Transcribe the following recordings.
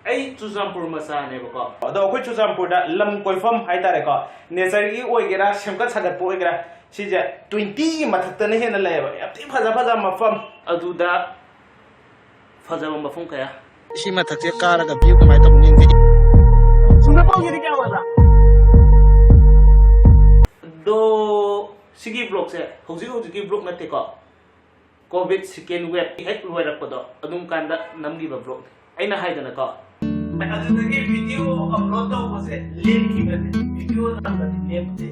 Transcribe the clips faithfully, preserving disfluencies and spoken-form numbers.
ꯑꯩ ꯆꯨꯔꯆꯥꯟꯄꯨꯔ ꯃꯆꯥꯅꯦꯕꯀꯣ꯫ ꯑꯗꯣ ꯑꯩꯈꯣꯏ ꯆꯨꯔꯆꯥꯟꯄꯨꯔꯗ ꯂꯝ ꯀꯣꯏꯐꯝ ꯍꯥꯏꯇꯥꯔꯦꯀꯣ, ꯅꯦꯆꯔꯒꯤ ꯑꯣꯏꯒꯦꯔꯥ, ꯁꯦꯝꯒꯠ ꯁꯥꯒꯠꯄ ꯑꯣꯏꯒꯦꯔꯥ, ꯁꯤꯁꯦ twenty ꯒꯤ ꯃꯊꯛꯇꯅ ꯍꯦꯟꯅ ꯂꯩꯌꯦꯕ꯫ ꯌꯥꯝ ꯊꯤ ꯐꯖ ꯐꯖꯕ ꯃꯐꯝ꯫ ꯑꯗꯨꯗ ꯐꯖꯕ ꯃꯐꯝ ꯀꯌꯥ꯫ ꯁꯤ ꯃꯊꯛꯁꯦ ꯀꯥꯔꯒ view ꯀꯃꯥꯏꯅ ꯇꯧꯕꯅꯣ ꯌꯦꯡꯁꯦ꯫ ꯑꯗꯣ ꯁꯤꯒꯤ vlogꯁꯦ ꯍꯧꯖꯤꯛ ꯍꯧꯖꯤꯛꯀꯤ vlog ꯅꯠꯇꯦꯀꯣ꯫ Covid second wave ꯍꯦꯛ ꯂꯣꯏꯔꯛꯄꯗꯣ ꯑꯗꯨꯝ ꯀꯥꯟꯗ ꯅꯝꯈꯤꯕ vlogꯅꯤ꯫ ꯑꯩꯅ ꯍꯥꯏꯗꯅꯀꯣ꯫ ꯑꯗꯨꯗꯒꯤ video upload ꯇꯧꯕꯁꯦ ꯂꯦꯞꯈꯤꯕꯅꯦ꯫ Video ꯅꯝꯕꯗꯤ ꯂꯦꯞꯇꯦ꯫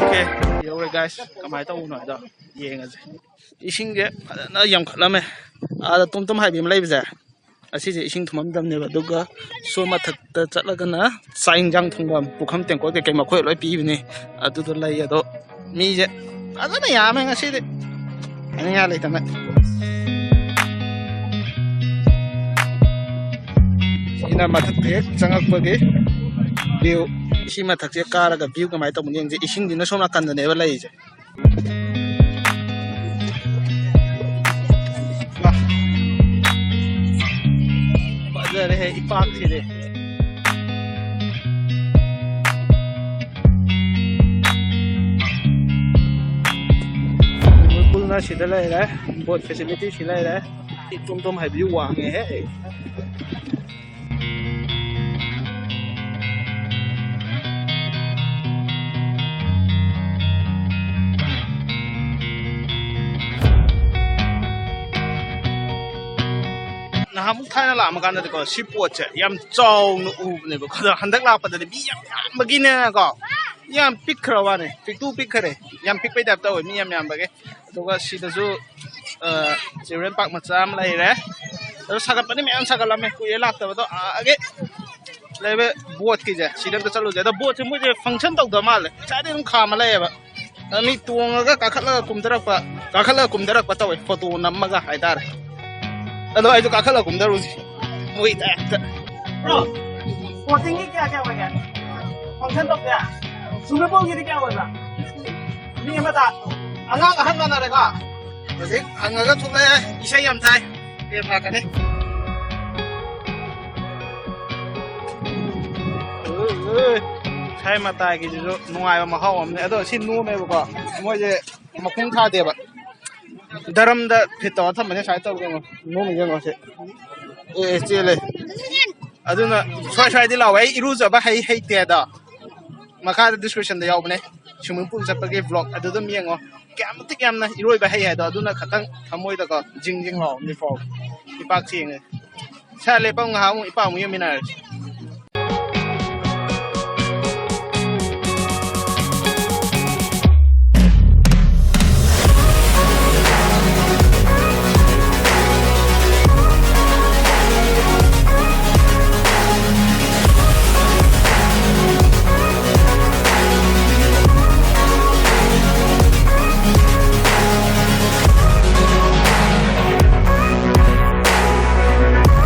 Okay, ꯌꯧꯔꯦ guys꯫ ꯀꯃꯥꯏꯅ ꯇꯧꯕꯅꯣ ꯍꯥꯏꯗꯣ ꯌꯦꯡꯉꯁꯦ꯫ ꯏꯁꯤꯡꯁꯦ ꯐꯖꯅ ꯌꯥꯝꯈꯠꯂꯝꯃꯦ꯫ ꯑꯥꯗ ꯇꯣꯝ ꯇꯣꯝ ꯍꯥꯏꯕꯤ ꯑꯃ ꯂꯩꯕꯁꯦ, ꯑꯁꯤꯁꯦ ꯏꯁꯤꯡ ꯊꯨꯝꯃꯝꯗꯕꯅꯦꯕ꯫ ꯑꯗꯨꯒ ꯁꯣꯝ ꯃꯊꯛꯇ ꯆꯠꯂꯒꯅ ꯆꯥꯛ ꯏꯟꯖꯥꯡ ꯊꯣꯡꯐꯝ, ꯄꯨꯈꯝ ꯇꯦꯡꯀꯣꯠ ꯀꯩꯀꯩ ꯃꯈꯣꯏ ꯂꯣꯏ ꯄꯤꯕꯅꯦ꯫ ꯑꯗꯨꯗꯣ ꯂꯩ꯫ ꯑꯗꯣ ꯃꯤꯁꯦ ꯐꯖꯅ ꯌꯥꯝꯃꯦ ꯉꯁꯤꯗꯤ, ꯍꯥꯏꯅꯤꯡꯉꯥꯏ ꯂꯩꯇꯅ꯫ ꯁꯤꯅ ꯃꯊꯛꯇ ꯍꯦꯛ ꯆꯪꯉꯛꯄꯒꯤ view꯫ ꯁꯤ ꯃꯊꯛꯁꯦ ꯀꯥꯔꯒ view ꯀꯃꯥꯏꯅ ꯇꯧꯕꯅꯣ ꯌꯦꯡꯁꯦ꯫ ꯏꯁꯤꯡꯁꯤꯅ ꯁꯣꯝ ꯅꯥꯀꯟꯗꯅꯦꯕ ꯂꯩꯔꯤꯁꯦ꯫ ꯐꯖꯔꯦꯍꯦ ꯏꯄꯥꯛꯁꯤꯗꯤ꯫ Swimming poolꯅ ꯁꯤꯗ ꯂꯩꯔꯦ, boat facility ꯁꯤ ꯂꯩꯔꯦ꯫ ꯏꯇꯣꯝ ꯇꯣꯝ ꯍꯥꯏꯕꯗꯤ ꯋꯥꯡꯉꯦꯍꯦ꯫ ꯅꯍꯥꯟꯃꯨꯛ ꯊꯥꯏꯅ ꯂꯥꯛꯑꯝꯃ ꯀꯥꯟꯗꯗꯤꯀꯣ, ꯁꯤ ꯄꯣꯠꯁꯦ ꯌꯥꯝ ꯆꯥꯎꯅ ꯎꯕꯅꯦꯕꯀꯣ꯫ ꯑꯗꯣ ꯍꯟꯗꯛ ꯂꯥꯛꯄꯗꯗꯤ ꯃꯤ ꯌꯥꯝ ꯌꯥꯝꯕꯒꯤꯅꯦꯅꯀꯣ, ꯌꯥꯝ ꯄꯤꯛꯈ꯭ꯔ ꯋꯥꯅꯦ, ꯄꯤꯛꯇꯨ ꯄꯤꯛꯈꯔꯦ꯫ ꯌꯥꯝ ꯄꯤꯛꯄꯩ ꯇꯥꯏꯞ ꯇꯧꯋꯦ, ꯃꯤ ꯌꯥꯝ ꯌꯥꯝꯕꯒꯤ꯫ ꯑꯗꯨꯒ ꯁꯤꯗꯁꯨ, ꯑ, children park ꯃꯆꯥ ꯑꯃ ꯂꯩꯔꯦ꯫ ꯑꯗꯣ ꯁꯥꯒꯠꯄꯗꯤ ꯃꯌꯥꯝ ꯁꯥꯒꯠꯂꯝꯃꯦ, ꯀꯨꯏꯔꯦ ꯂꯥꯛꯇꯕꯗꯣ꯫ ꯑꯥꯒꯤ ꯂꯩꯕ boatꯀꯤꯁꯦ, ꯁꯤꯗ ꯑꯝꯇ ꯆꯠꯂꯨꯁꯦ꯫ ꯑꯗꯣ boatꯁꯦ ꯃꯣꯏꯁꯦ function ꯇꯧꯗꯕ ꯃꯥꯜꯂꯦ, ꯉꯁꯥꯏꯗꯩ ꯑꯗꯨꯝ ꯈꯥꯝꯃ ꯂꯩꯌꯦꯕ꯫ ꯑꯗ ꯃꯤ ꯇꯣꯡꯉꯒ ꯀꯥꯈꯠꯂꯒ ꯀꯨꯝꯊꯔꯛꯄ꯫ ꯀꯥꯈꯠꯂꯒ ꯀꯨꯝꯊꯔꯛꯄ ꯇꯧꯋꯦ, ꯐꯣꯇꯣ ꯅꯝꯃꯒ ꯍꯥꯏꯇꯥꯔꯦ꯫ ꯑꯗꯣ ꯑꯩꯁꯨ ꯀꯥꯈꯠꯂꯒ ꯀꯨꯝꯊꯔꯨꯁꯤ, ꯃꯣꯏ ꯇꯥꯏꯞꯇ꯫ ꯕ꯭ꯔꯣ, ꯕꯣꯇꯤꯡꯒꯤ ꯀꯌꯥ ꯀꯌꯥ ꯑꯣꯏꯒꯦ? ꯐꯪꯁꯟ ꯇꯧꯕ ꯌꯥ? ꯁ꯭ꯋꯤꯃꯤꯡ ꯄꯨꯜꯒꯤꯗꯤ ꯀꯌꯥ ꯑꯣꯏꯕ? ꯃꯤ ꯑꯃꯗ ꯑꯉꯥꯡ ꯑꯍꯟ ꯃꯥꯟꯅꯔꯦꯀꯣ꯫ ꯍꯧꯖꯤꯛ ꯍꯪꯉꯒ ꯊꯣꯛꯂꯛꯑꯦ, ꯏꯁꯩ ꯌꯥꯝ ꯊꯥꯏ꯫ ꯇꯦꯞ ꯂꯥꯛꯀꯅꯤ꯫ ꯁꯥꯏ ꯃꯇꯥꯏꯒꯤꯁꯤꯁꯨ ꯅꯨꯡꯉꯥꯏꯕ ꯃꯍꯥꯎ ꯑꯃꯅꯦ꯫ ꯑꯗꯣ ꯁꯤ ꯅꯣꯝꯃꯦꯕꯀꯣ, ꯃꯣꯏꯁꯦ ꯃꯈꯣꯡ ꯊꯥꯗꯦꯕ, ꯗꯔꯝꯗ ꯐꯤꯠ ꯇꯧꯔ ꯊꯝꯕꯅꯦ꯫ ꯁꯨꯃꯥꯏꯅ ꯇꯧꯔꯒ ꯌꯦꯡꯉꯣ, ꯅꯣꯝꯃꯤ ꯌꯦꯡꯉꯣ ꯁꯤ꯫ ꯑꯦ, ꯑꯦ, ꯆꯦꯜꯂꯦ꯫ ꯑꯗꯨꯅ ꯁ꯭ꯋꯥꯏ ꯁ꯭ꯋꯥꯏꯗꯤ ꯂꯥꯎꯋꯦ, ꯑꯩ ꯏꯔꯨꯖꯕ ꯍꯩ ꯍꯩꯇꯦ ꯑꯗꯣ꯫ ꯃꯈꯥꯗ ꯗꯤꯁꯀ꯭ꯔꯤꯞꯁꯟꯗ ꯌꯥꯎꯕꯅꯦ, ꯁ꯭ꯋꯤꯃꯤꯡ ꯄꯨꯜ ꯆꯠꯄꯒꯤ ꯕ꯭ꯂꯣꯛ, ꯑꯗꯨ ꯑꯗꯨꯝ ꯌꯦꯡꯉꯣ꯫ ꯀꯌꯥꯝ ꯃꯇꯤꯛ ꯌꯥꯝꯅ ꯏꯔꯣꯏꯕ ꯍꯩ ꯍꯥꯏꯗꯣ, ꯑꯗꯨꯅ ꯈꯇꯪ ꯊꯃꯣꯏꯗꯀꯣ ꯖꯤꯡ ꯖꯤꯡ ꯂꯥꯎꯕꯅꯤ ꯐꯥꯎ꯫ ꯏꯄꯥꯛ ꯁꯦꯡꯉꯦ꯫ ꯁꯥ ꯂꯦꯞꯄ ꯉꯥꯏꯍꯥꯛ ꯑꯃꯨꯛ ꯏꯄꯥꯛ ꯑꯃꯨꯛ ꯌꯦꯡꯃꯤꯟꯅꯔꯁꯤ꯫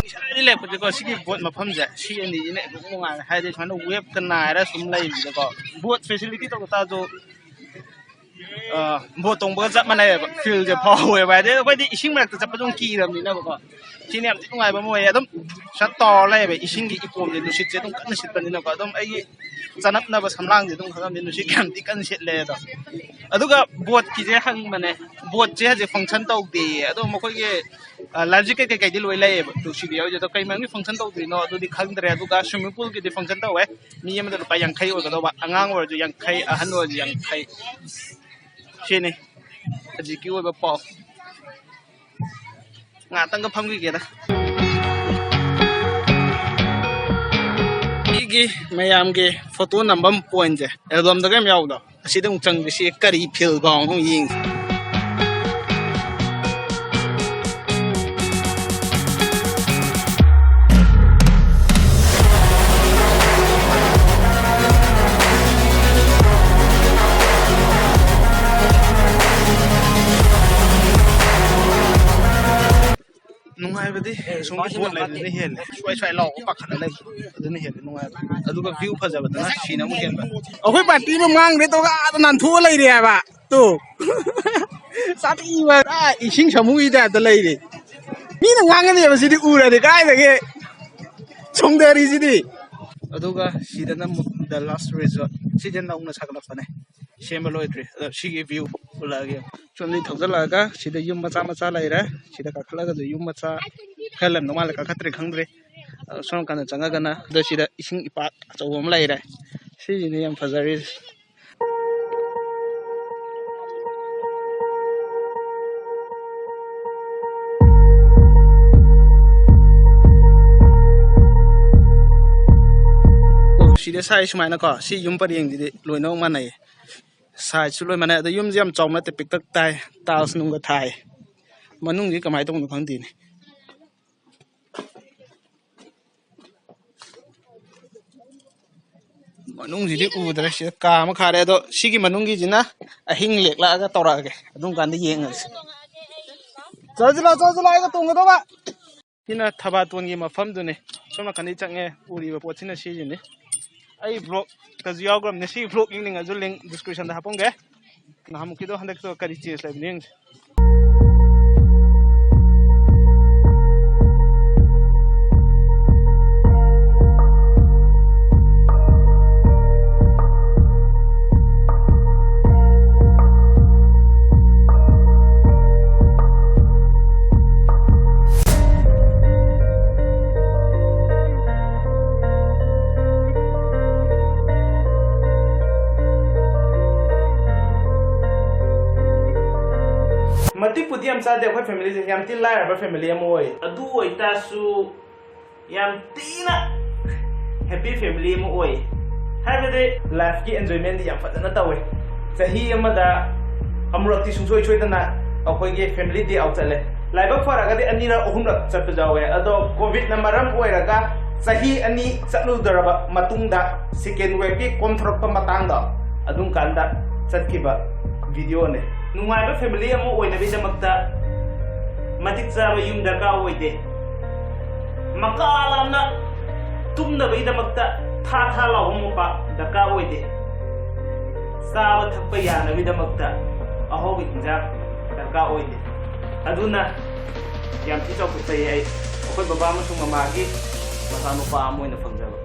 ꯏꯁꯥꯗꯤ ꯂꯦꯞꯄꯗꯤꯀꯣ, ꯁꯤꯒꯤ ꯕꯣꯠ ꯃꯐꯝꯁꯦ, ꯁꯤ ꯑꯅꯤꯁꯤꯅ ꯑꯗꯨꯝ ꯅꯨꯡꯉꯥꯏꯔꯦ꯫ ꯍꯥꯏꯗꯤ ꯁꯨꯃꯥꯏꯅ ꯋꯦꯞꯀ ꯅꯥꯏꯔ ꯁꯨꯝ ꯂꯩꯕꯗꯀꯣ, ꯕꯣꯠ ꯐꯦꯁꯤꯂꯤꯇꯤ ꯇꯧꯕ ꯇꯥꯔꯁꯨ, ꯑ, ꯕꯣꯠ ꯇꯣꯡꯕꯒ ꯆꯞ ꯃꯥꯟꯅꯩꯌꯦꯕ, ꯐꯤꯜꯁꯦ ꯐꯥꯎꯋꯦꯕ꯫ ꯍꯥꯏꯗꯤ ꯑꯩꯈꯣꯏꯗꯤ ꯏꯁꯤꯡ ꯃꯔꯛꯇ ꯆꯠꯄꯁꯨ ꯑꯗꯨꯝ ꯀꯤꯔꯕꯅꯤꯅꯀꯣ, ꯁꯤꯅ ꯌꯥꯝ ꯊꯤ ꯅꯨꯡꯉꯥꯏꯕ ꯑꯃ ꯑꯣꯏꯌꯦ꯫ ꯑꯗꯨꯝ ꯁꯠ ꯇꯧꯔ ꯂꯩꯌꯦꯕ, ꯏꯁꯤꯡꯒꯤ ꯏꯄꯣꯝꯁꯦ, ꯅꯨꯡꯁꯤꯠꯁꯦ ꯑꯗꯨꯝ ꯀꯟꯅ ꯁꯤꯠꯄꯅꯤꯅꯀꯣ꯫ ꯑꯗꯨꯝ ꯑꯩꯒꯤ ꯆꯅꯞꯅꯕ ꯁꯝꯂꯥꯡꯁꯦ ꯑꯗꯨꯝ ꯈꯪꯉꯝꯅꯤ, ꯅꯨꯡꯁꯤꯠ ꯀꯌꯥꯝꯗꯤ ꯀꯟꯅ ꯁꯤꯠꯂꯦ ꯑꯗꯣ꯫ ꯑꯗꯨꯒ ꯕꯣꯠꯀꯤꯁꯦ ꯍꯪꯕꯅꯦ, ꯕꯣꯠꯁꯦ ꯍꯧꯖꯤꯛ ꯐꯪꯁꯟ ꯇꯧꯗꯦꯌꯦ꯫ ꯑꯗꯣ ꯃꯈꯣꯏꯒꯤ, ꯑ, ꯂꯥꯏꯐ ꯖꯦꯀꯦꯠ ꯀꯩꯀꯩꯗꯤ ꯂꯣꯏ ꯂꯩꯌꯦꯕ, ꯅꯨꯡꯁꯤꯕꯤ ꯍꯣꯏꯁꯦ꯫ ꯑꯗꯣ ꯀꯩ ꯃꯔꯝꯒꯤ ꯐꯪꯁꯟ ꯇꯧꯗꯣꯏꯅꯣ ꯑꯗꯨꯗꯤ ꯈꯪꯗ꯭ꯔꯦ꯫ ꯑꯗꯨꯒ ꯁ꯭ꯋꯤꯃꯤꯡ ꯄꯨꯜꯒꯤꯗꯤ ꯐꯪꯁꯟ ꯇꯧꯋꯦ, ꯃꯤ ꯑꯃꯗ ꯂꯨꯄꯥ ꯌꯥꯡꯈꯩ ꯑꯣꯏꯒꯗꯧꯕ, ꯑꯉꯥꯡ ꯑꯣꯏꯔꯁꯨ ꯌꯥꯡꯈꯩ, ꯑꯍꯟ ꯑꯣꯏꯔꯁꯨ ꯌꯥꯡꯈꯩ꯫ ꯁꯤꯅꯤ ꯍꯧꯖꯤꯛꯀꯤ ꯑꯣꯏꯕ ꯄꯥꯎ꯫ ꯉꯥꯛꯇꯪꯒ ꯐꯝꯈꯤꯒꯦꯗ꯫ ꯑꯩꯒꯤ ꯃꯌꯥꯝꯒꯤ ꯐꯣꯇꯣ ꯅꯝꯐꯝ ꯄꯣꯏꯟꯁꯦ ꯑꯦꯜꯕꯝꯗꯒ ꯌꯥꯝ ꯌꯥꯎꯕꯗꯣ, ꯑꯁꯤꯗ ꯑꯃꯨꯛ ꯆꯪꯁꯦ, ꯁꯤ ꯀꯔꯤ ꯐꯤꯜ ꯐꯥꯎꯅꯣ ꯑꯃꯨꯛ ꯌꯦꯡꯁꯦ꯫ ꯅꯨꯡꯉꯥꯏꯕꯗꯤ ꯁꯣꯝꯒꯤ ꯕꯣꯠ ꯂꯩꯕꯗꯨꯅ ꯍꯦꯜꯂꯦ꯫ ꯁ꯭ꯋꯥꯏ ꯁ꯭ꯋꯥꯏ ꯂꯥꯎꯕ ꯄꯥꯈꯠꯂ ꯂꯩꯕ ꯑꯗꯨꯅ ꯍꯦꯜꯂꯦ ꯅꯨꯡꯉꯥꯏꯕ꯫ ꯑꯗꯨꯒ ꯚ꯭ꯌꯨ ꯐꯖꯕꯗꯨꯅ ꯁꯤꯅ ꯑꯃꯨꯛ ꯍꯦꯟꯕ꯫ ꯑꯩꯈꯣꯏ ꯄꯥꯔꯇꯤ ꯑꯃ ꯃꯥꯡꯈ꯭ꯔꯦ, ꯇꯧꯒ ꯑꯥꯗ ꯅꯥꯟꯊꯣꯛꯑ ꯂꯩꯔꯦ ꯍꯥꯏꯕ꯫ ꯇꯨ꯫ ꯆꯥꯊꯤꯕ, ꯑꯥ, ꯏꯁꯤꯡ ꯁꯥꯃꯨꯒꯤ ꯇꯥꯏꯞꯇ ꯂꯩꯔꯦ꯫ ꯃꯤꯅ ꯉꯥꯡꯒꯅꯦꯕ ꯁꯤꯗꯤ ꯎꯔꯗꯤ ꯀꯥꯏꯗꯒꯤ ꯁꯣꯡꯗꯔꯤꯁꯤꯗꯤ꯫ ꯑꯗꯨꯒ ꯁꯤꯗꯅ ꯑꯃꯨꯛ The Last Resort꯫ ꯁꯤꯁꯦ ꯅꯧꯅ ꯁꯥꯒꯠꯂꯛꯄꯅꯦ, ꯁꯦꯝꯕ ꯂꯣꯏꯗ꯭ꯔꯤ꯫ ꯑꯗꯣ ꯁꯤꯒꯤ ꯚ꯭ꯌꯨ ꯎꯠꯂꯛꯑꯒꯦ꯫ ꯁꯣꯝꯗꯒꯤ ꯊꯧꯖꯤꯜꯂꯛꯑꯒ ꯁꯤꯗ ꯌꯨꯝ ꯃꯆꯥ ꯃꯆꯥ ꯂꯩꯔꯦ꯫ ꯁꯤꯗ ꯀꯥꯈꯠꯂꯒꯁꯨ ꯌꯨꯝ ꯃꯆꯥ ꯈꯔ ꯂꯩꯔꯝꯗꯧ ꯃꯥꯜꯂꯦ, ꯀꯥꯈꯠꯇ꯭ꯔꯤ ꯈꯪꯗ꯭ꯔꯤ꯫ ꯑꯗꯣ ꯁꯣꯝ ꯅꯥꯀꯟꯗ ꯆꯪꯉꯒꯅ ꯑꯗꯣ ꯁꯤꯗ ꯏꯁꯤꯡ ꯏꯄꯥꯛ ꯑꯆꯧꯕ ꯑꯃ ꯂꯩꯔꯦ꯫ ꯁꯤꯁꯤꯅꯤ ꯌꯥꯝ ꯐꯖꯔꯤꯁꯦ꯫ ꯑꯣ, ꯁꯤꯗ ꯁꯥꯏ ꯁꯨꯃꯥꯏꯅꯀꯣ, ꯁꯤ ꯌꯨꯝ ꯄꯔꯦꯡꯁꯤꯗꯤ ꯂꯣꯏꯅꯃꯛ ꯃꯥꯟꯅꯩꯌꯦ꯫ ꯁꯥꯏꯖꯁꯨ ꯂꯣꯏ ꯃꯥꯟꯅꯩ꯫ ꯑꯗꯣ ꯌꯨꯝꯁꯦ ꯌꯥꯝ ꯆꯥꯎꯕ ꯅꯠꯇꯦ, ꯄꯤꯛꯇꯛ ꯇꯥꯏ꯫ ꯇꯥꯏꯜꯁ ꯅꯨꯡꯒ ꯊꯥꯏ꯫ ꯃꯅꯨꯡꯁꯤ ꯀꯃꯥꯏꯅ ꯇꯧꯕꯅꯣ ꯈꯪꯗꯦꯅꯦ꯫ ꯃꯅꯨꯡꯁꯤꯗꯤ ꯎꯗ꯭ꯔꯦ꯫ ꯁꯤꯗ ꯀꯥ ꯑꯃ ꯈꯥꯔꯦ꯫ ꯑꯗꯣ ꯁꯤꯒꯤ ꯃꯅꯨꯡꯒꯤꯁꯤꯅ ꯑꯍꯤꯡ ꯂꯦꯛꯂꯛꯑꯒ ꯇꯧꯔꯛꯑꯒꯦ꯫ ꯑꯗꯨꯝ ꯀꯥꯟꯗ ꯌꯦꯡꯉꯁꯤ꯫ ꯆꯠꯂꯁꯤ ꯂꯥꯛꯑꯣ, ꯆꯠꯂꯁꯤ ꯂꯥꯛꯑꯣ, ꯑꯩꯒ ꯇꯣꯡꯒꯗꯧꯕ꯫ ꯁꯤꯅ ꯊꯕꯥꯇꯣꯟꯒꯤ ꯃꯐꯝꯗꯨꯅꯤ꯫ ꯁꯣꯝ ꯅꯥꯀꯟꯗꯩ ꯆꯪꯉꯦ꯫ ꯎꯔꯤꯕ ꯄꯣꯠꯁꯤꯅ ꯁꯤꯁꯤꯅꯤ꯫ ꯑꯩ ꯕ꯭ꯂꯣꯛꯇꯁꯨ ꯌꯥꯎꯈ꯭ꯔꯕꯅꯦ꯫ ꯁꯤ ꯕ꯭ꯂꯣꯛ ꯌꯦꯡꯅꯤꯡꯉꯁꯨ ꯂꯤꯡ ꯗꯤꯁꯀ꯭ꯔꯤꯞꯁꯟꯗ ꯍꯥꯞꯄꯝꯒꯦ꯫ ꯅꯍꯥꯟꯃꯨꯛꯀꯤꯗꯣ ꯍꯟꯗꯛꯀꯤꯗꯣ ꯀꯔꯤ ꯆꯦꯟꯖ ꯂꯩꯕꯅꯣ ꯌꯦꯡꯁꯦ꯫ ꯃꯇꯤꯛꯄꯨꯗꯤ ꯌꯥꯝ ꯆꯥꯗꯦ ꯑꯩꯈꯣꯏ ꯐꯦꯃꯤꯂꯤꯁꯦ, ꯌꯥꯝ ꯊꯤ ꯂꯥꯏꯔꯕ ꯐꯦꯃꯤꯂꯤ ꯑꯃ ꯑꯣꯏ꯫ ꯑꯗꯨ ꯑꯣꯏꯇꯥꯔꯁꯨ ꯌꯥꯝ ꯊꯤꯅ ꯍꯦꯄꯤ ꯐꯦꯃꯤꯂꯤ ꯑꯃ ꯑꯣꯏ꯫ ꯍꯥꯏꯕꯗꯤ ꯂꯥꯏꯐꯀꯤ ꯑꯦꯟꯖꯣꯏꯃꯦꯟꯗꯤ ꯌꯥꯝ ꯐꯖꯅ ꯇꯧꯋꯦ꯫ ꯆꯍꯤ ꯑꯃꯗ ꯑꯃꯨꯔꯛꯇꯤ ꯁꯨꯡꯁꯣꯏ ꯁꯣꯏꯗꯅ ꯑꯩꯈꯣꯏꯒꯤ ꯐꯦꯃꯤꯂꯤ ꯗꯦ ꯑꯥꯎꯠ ꯆꯠꯂꯦ꯫ ꯂꯥꯏꯕꯛ ꯐꯔꯒꯗꯤ ꯑꯅꯤꯔꯛ ꯑꯍꯨꯝꯔꯛ ꯆꯠꯄꯁꯨ ꯌꯥꯎꯋꯦ꯫ ꯑꯗꯣ ꯀꯣꯚꯤꯗꯅ ꯃꯔꯝ ꯑꯣꯏꯔꯒ ꯆꯍꯤ ꯑꯅꯤ ꯆꯠꯂꯨꯗ꯭ꯔꯕ ꯃꯇꯨꯡꯗ ꯁꯦꯀꯦꯟ ꯋꯦꯕꯀꯤ ꯀꯣꯝꯊꯣꯔꯛꯄ ꯃꯇꯥꯡꯗꯣ ꯑꯗꯨꯝ ꯀꯥꯟꯗ ꯆꯠꯈꯤꯕ ꯚꯤꯗꯤꯑꯣꯅꯦ꯫ ꯅꯨꯡꯉꯥꯏꯕ ꯐꯦꯃꯤꯂꯤ ꯑꯃ ꯑꯣꯏꯅꯕꯒꯤꯗꯃꯛꯇ ꯃꯇꯤꯛ ꯆꯥꯕ ꯌꯨꯝ ꯗꯔꯀꯥꯔ ꯑꯣꯏꯗꯦ꯫ ꯃꯀꯥ ꯂꯥꯝꯅ ꯇꯨꯝꯅꯕꯒꯤꯗꯃꯛꯇ ꯊꯥ ꯊꯥ ꯂꯥꯎꯕ ꯃꯣꯝꯄꯥꯛ ꯗꯔꯀꯥꯔ ꯑꯣꯏꯗꯦ꯫ ꯆꯥꯕ ꯊꯛꯄ ꯌꯥꯅꯕꯒꯤꯗꯃꯛꯇ ꯑꯍꯥꯎꯕ ꯍꯤꯟꯖꯥꯡ ꯗꯔꯀꯥꯔ ꯑꯣꯏꯗꯦ꯫ ꯑꯗꯨꯅ ꯌꯥꯝ ꯊꯤ ꯆꯥꯎꯊꯣꯛꯆꯩ ꯑꯩ꯫ ꯑꯩꯈꯣꯏ ꯕꯕꯥ ꯑꯃꯁꯨꯡ ꯃꯃꯥꯒꯤ ꯃꯆꯥꯅꯨꯄꯥ ꯑꯃ ꯑꯣꯏꯅ ꯐꯪꯖꯕ꯫